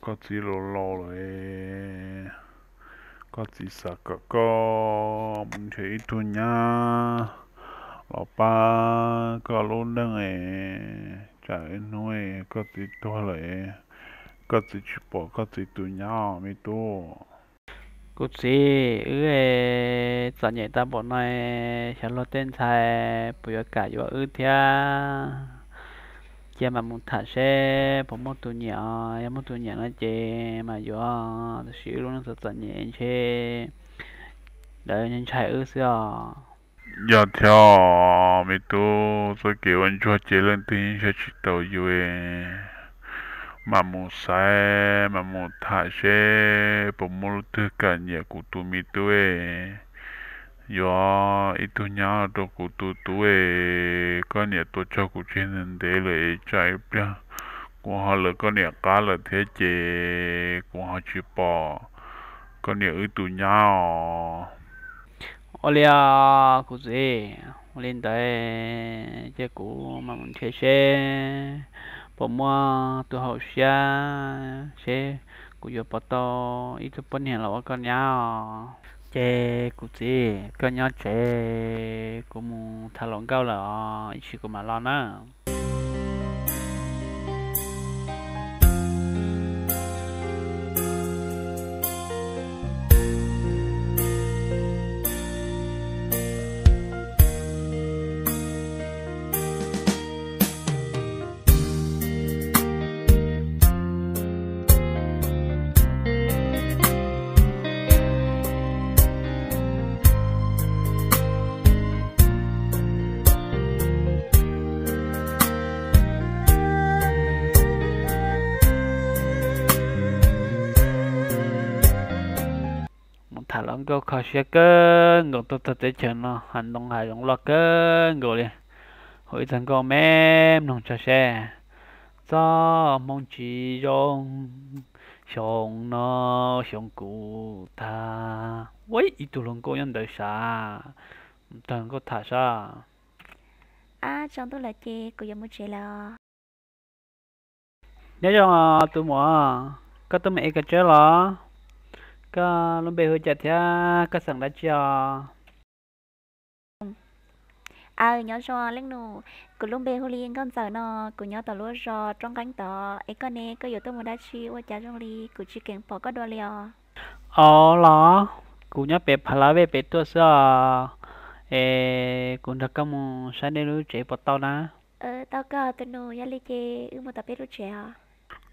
Koj txiv laus laus lawm, koj txiv xav kom koj mus nrhiav ib tug nyab los pab koj lub neej es tsam ib hnub koj txiv tuag lawm, koj txiv tsis pom koj txiv tus nyab os me tub. Kuv txiv, wb txom nyem tag npaum no, xyov luag tej ntxhais puas yuav kam yuav wb thiab. Cia mam mus tham seb puas muaj tus nyiam os, yog muaj tus nyiam no ces mam yuav, tab sis wb lub neej txom txom nyem ntshe lawv ntshai wb xwb os. Yog thiab os me tub, txoj kev ua ntsuag ces leej twg yeej saib tsis taus yus. Mam mus xaiv mam mus tham seb puas muaj leej twg kam nyiam kuv tus me tub, yuav ib tug nyab rau kuv tus tub es. Koj niam tuag txog kuv tseg ntev ntev lawm es tsam ib pliag kuv ho lawv koj niam qab lawm thiab ces kuv ho tsis pom koj niam wb tus nyab os. Ua li os kuv txiv, ua li ntawd ces kuv mam mus nrhiav seb puas muaj tus haum siab seb kuv yuav pom tau ib tug poj niam los ua koj nyab os. Ces kuv txiv, koj nyob tsev, kuv mus tham hluas nkauj lawm os, ib tsam kuv mam los na. Mus tham hluas nkauj kho siab kawg nkaus, tuaj txog teb chaws no hav ntoo hav zoov loj kawg nkaus li. Hu ib txog nkauj me mloog tso seb. Txoj hmoo tsis zoo, xyoo no xyoo kuv tag. Ua ib tug hluas nkauj nyob ntawd sav, mus txog nkauj tham sav. Ab, tsaus ntuj lawm ces kuv yuav mus tsev lawm os. Nyob zoo tus muam, koj tuaj mus ev koj tsawb los? Koj lub npe hu cas thiab koj xeem dab tsi os? Aw, nyob zoo leej nus, kuv lub npe hu li Nkauj Ntxawm no, kuv nyob tom lub zos Roob Nqeeb tod. Es koj ne, koj yuav tuaj mus dab tsi ua cas zoo li kuv tsis keev pom koj dua li os? Au los, kuv nyob pem Phav Lav Vej pem tuaj xwb os. Es kuv nrog koj mus saib nej lub tsev puas tau na? Tau kawg tus nus, yog li ces wb mus tom peb lub tsev os.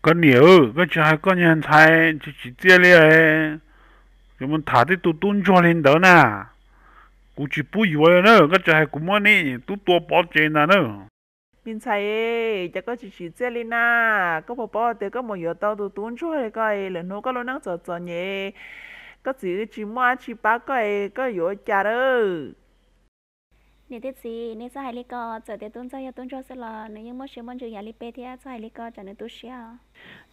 Koj niam, koj tsis hais koj niag ntxhais tsis tsim txiaj li, yuav mus tham tej tus tub ntsuag li ntawd na. Kuv tsis pub yuav li na, koj tsis hais kuv muab nej tub tua pov tseg ntag na. Me ntxhais, cas koj tsis tsim txiaj li na? Koj puas paub tias koj mus yuav tau tus tub ntsuag li ko lwm hnub koj lub neej txom txom nyem, koj txiv wb tsis muaj dab tsi pab koj es koj yuav ua cas lawm? Niam thiab txiv, nej txhob hais li ko, txawm tias tub ntxawg yog tub ntsuag xwb los nws yeej muaj siab muaj ntsws yam li peb thiab, txhob hais li ko tsam nws tu siab.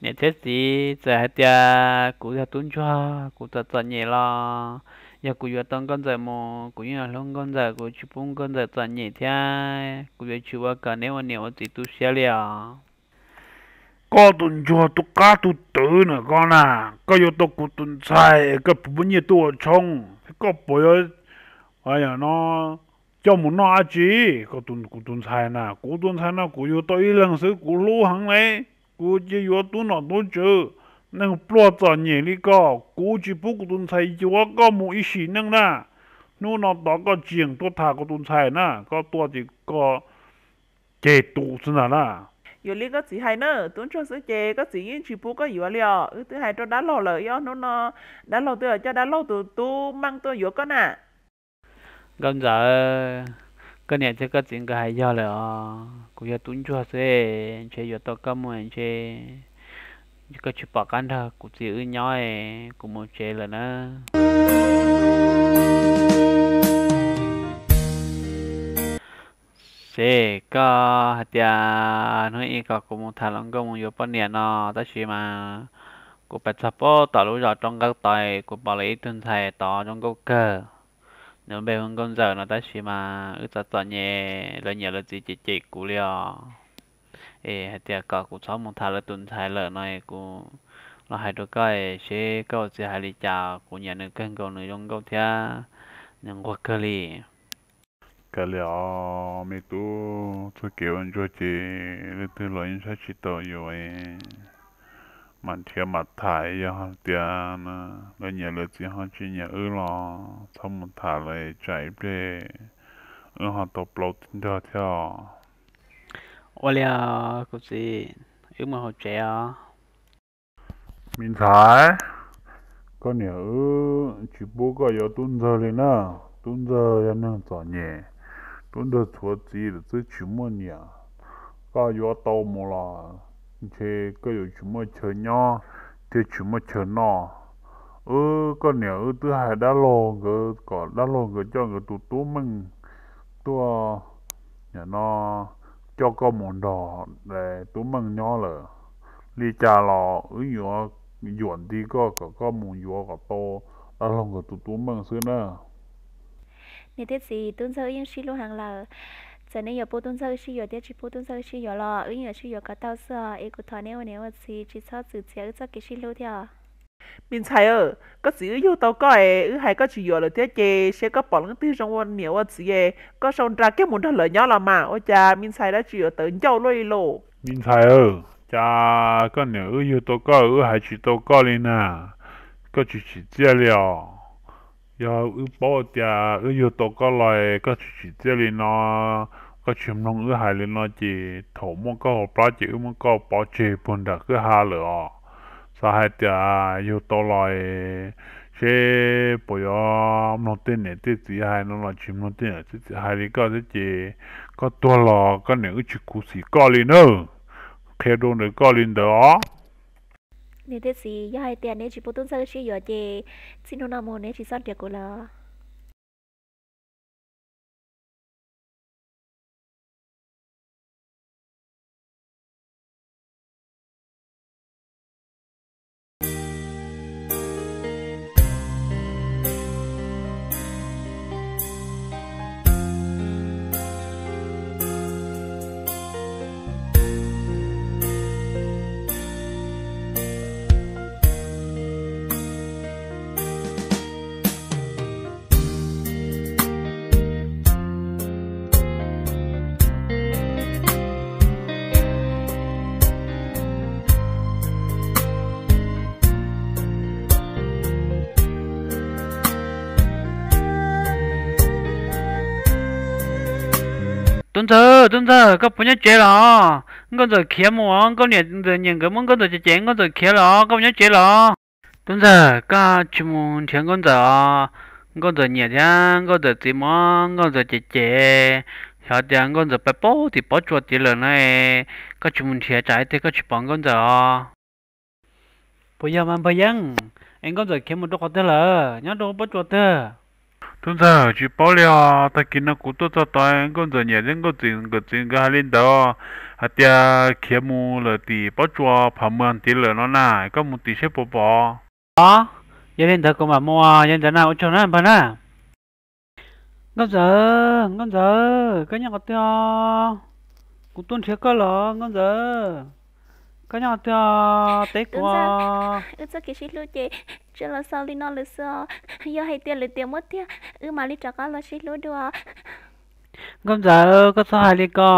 Niam thiab txiv, txawm hais tias kuv yog tub ntsuag kuv txom txom nyem los yog kuv yuav tau Nkauj Ntxawm mus kuv yeej yuav hlub Nkauj Ntxawm, kuv tsis pub Nkauj Ntxawm txom nyem thiab kuv yuav tsis ua kom neb ua niam ua txiv tu siab li os. Koj tus ntsuag tus qab tus twv na koj na, koj yuav tau kuv tus ntxhais koj puas muaj nyiaj tuaj ua tshoob thiab koj puas yuav no coj mus noj dab tsi? Kuv tus ntxhais na, kuv tus ntxhais no kuv yuav tau ib leeg xwb kuv hlub heev li. Kuv cia yuav tub nom tub tswv, neeg pluag txom nyem li koj, kuv tsis pub kuv tus ntxhais yuav koj mus ib sim neej na. Hnub no tod koj tsis yeem tuaj tham kuv tus ntxhais na, koj tuaj ces koj ceg tus xwb ntag na. Yuav li koj txiv hais na, tub ntsuag xwb ces koj txiv yeej tsis pub koj yuav li os. Wb twb hais rau dab laug lawm, ib ob hnub no dab laug twb coj dab laug tus tub Meej tuaj yuav koj na. Nkauj Ntxawm, koj niam thiab koj txiv nkawd hais yog lawm os. Kuv yog tub ntsuag xwb, ntshe yuav tau koj mus ntshe koj tsis pom qab nrog kuv txiv wb nyob, kuv mus tsev lawm na. Xeb, koj hais tias hnub ib kom kuv mus tham hluas nkauj mus yuav poj niam no, tab sis mas kuv pais txog pem tom lub zos Roob Nqeeb tod, kuv pom lawv ib tug ntxhais tod zoo nkauj kawg. Nws npe hu Nkauj Ntxawm no, tab sis mas wb txom txom nyem, lawv niam lawv txiv cem cem kuv li os. es hais tias kom kuv txhob mus tham lawv tus ntxhais lawm no es kuv los hais rau koj es seb koj ua txiv hais li cas, kuv nyiam nws kawg nkaus, nws zoo nkauj thiab nws nquag kawg li. Kav liam os me tub, txoj kev ua ntsuag ces leej twg los yeej saib tsis taus yus, mam nrhiav mam tham, yog tias lawv nyiam lawv txiv ho tsis nyiam wb los txhob mus tham lawm, tsam ib pliag wb ho tau plaub tib nrog thiab os. Ua li os kuv txiv, wb mus hauv tsev os. Me ntxhais, koj niam wb tsis pub koj yuav tub ntxawg li na. Tub ntxawg yog neeg txom nyem, tub ntxawg txhuav txiv lawm xwb tsis muaj niam. Koj yuav tau mus los ntshe koj yuav tsis muaj chaw nyob thiab tsis muaj chaw noj. Wb, koj niam wb twb hais dab laug nkawd kom dab laug nkawd coj nkawd tus tub Meej tuaj, nim no coj koj mus nrog tub Meej nyob lawm. Li cas los wb yuav yuam nti koj kom koj mus yuav kom tau dab laug nkawd tus tub Meej xwb na. Niam thiab txiv, tub ntxawg wb yeej sib hlub heev lawm. Txawm neb yuav pub tub ntxawg wb sib yuav thiab tsis pub tub ntxawg wb sib yuav los wb yeej yuav sib yuav kom tau xwb os. Es kuv thov neb ua niam ua txiv tsis txhob txwv txiav wb txoj kev sib hlub thiab os. Me ntxhais, koj txiv wb yug tau koj es wb hais koj tsis yuav lawm thiab ces seb koj pom leej twg zoo ua niam ua txiv es koj sau nra kiag mus nrog lawv nyob los mas. Ua cas me ntxhais dab tsi yuav tawv ncauj luaj li los? Me ntxhais, cas koj niam wb yug tau koj wb hais tsis tau koj li na? Koj tsis tsim txiaj li os. Yog wb paub tias wb yug tau koj los koj tsis tsim txiaj li no, koj tsis mloog wb hais li no ces thaum muaj koj hauv plab ces wb muab koj pov tseg puag nram kwj ha lawm os. Xav hais tias yug tau los seb puas yuav mloog tej niam tej txiv hais no los tsis mloog tej niam tej txiv hais li koj thiab ces koj tuag los koj niam wb tsis khuv xim koj li na. Qhia rau ntawm koj li ntawd os. Niam thiab txiv, yog hais tias neb tsis pub tub ntxawg wb sib yuav ces txij hnub no mus neb tsis txhob nrhiav kuv lawm. Tub ntxawg, tub ntxawg, koj puas nyob tsev los? Nkauj ntxawm khiav mus, nkauj niam ntxawm nyiam nkawd muab nkauj ntxawm cem cem, nkauj ntxawm khiav los, koj puas nyob tsev los? Tub ntxawg, koj tsis mus nrhiav nkauj ntxawm os. Nkauj ntxawm nyiam thiab nkauj ntxawm txiv muab nkauj ntxawm cem cem, xyov tias nkauj ntxawm pais paub tim pob tsuas tid lawm no. Koj tsis mus nrhiav tsam ib teg koj tsis pom nkauj ntxawm os. Puas yog mas npawg Yeeb? Es nkauj ntxawm khiav mus rau qhov twg lawm, nyob rau pob tsuas twg? Tub ntxawg, tsis paub li os. Tag kis no kuv tuaj txog tod nkauj ntxawm niam thiab nkauj ntxawm txiv nkawd hais li ntawd, hais tias khiav mus lawm tim pob tsuas Phav Mws tid lawm no na. Koj mus tim seb puas pom. Os, yog li ntawd kuv mam mus, yog li ntawd na ua tsaug na npawg na. Nkauj ntxawm, nkauj ntxawm, koj nyob qhov twg os? Kuv tuaj nrhiav koj los nkauj ntxawm. Koj nyob qhov twg os? Teb kuv os. Wb txoj kev sib hlub ces tsuas los xaus li no lawm xwb os. Yog hais tias lwm tiam muaj tiag wb mam li rov qab los sib hlub dua. Nkauj ntxawm, koj txhob hais li ko.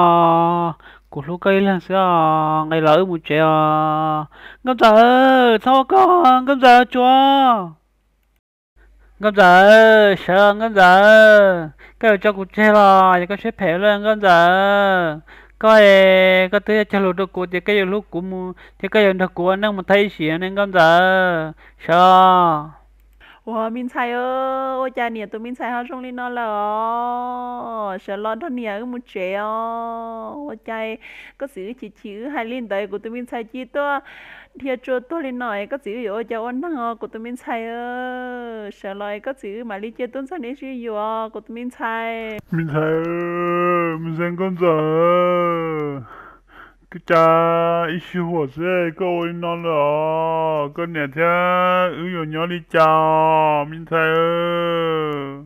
Kuv hlub koj ib leeg xwb os, nqis los wb mus tsev os. Nkauj ntxawm, txhob ua koj, nkauj ntxawm tsuas. Nkauj ntxawm, sawv nkauj ntxawm, koj yuav tso kuv tseg los yog koj siab phem lawm nkauj ntxawm? Koj es koj twb cog lus rau kuv tias koj yuav hlub kuv mus thiab koj yuav nrog kuv ua neej mus tag ib sim ne nkauj ntxawm, sawv. Ua me ntxhais, ua cas niam tus me ntxhais ho zoo li no lawm os? Sawv los nrog niam wb mus tsev os. Ua cas koj txiv wb chim chim wb hais li ntawd kuv tus me ntxhais cia tuaj dhia tsua tuag li no es koj txiv wb yuav ua cas ua neeg os kuv tus me ntxhais? Sawv los es koj txiv wb mam li cia tub ntxawg neb sib yuav kuv tus me ntxhais. Me ntxhais, me ntxhais nkauj ntxawm, cas ib sij huam xwb koj ua li no lawm os? Koj niam thiab wb yuav nyob li cas os me ntxhais?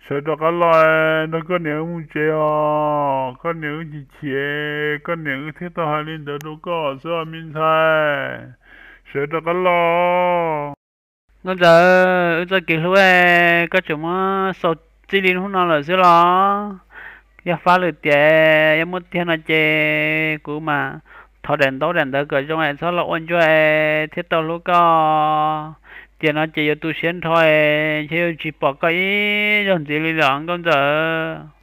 Sawv rov qab los, nrog koj niam wb mus tsev os, koj niam wb chim chim, koj niam wb thiaj tau hais li ntawd rau koj xwb os me ntxhais. Sawv rov qab los. Nkauj Ntxawm, wb txoj kev hlub, koj tseem muab xaus txij li hnub no lawm xwb los? Yog fab lwm tiam, yog muaj tiag no ces kuv mam thov daim ntaub daim ntawv kom zoo es txhob los ua ntsuag thiaj tau hlub koj. Tiam no ces yuav tu siab nrho, ntshe yuav tsis pom koj ib zaug ntxiv li lawm Nkauj Ntxawm.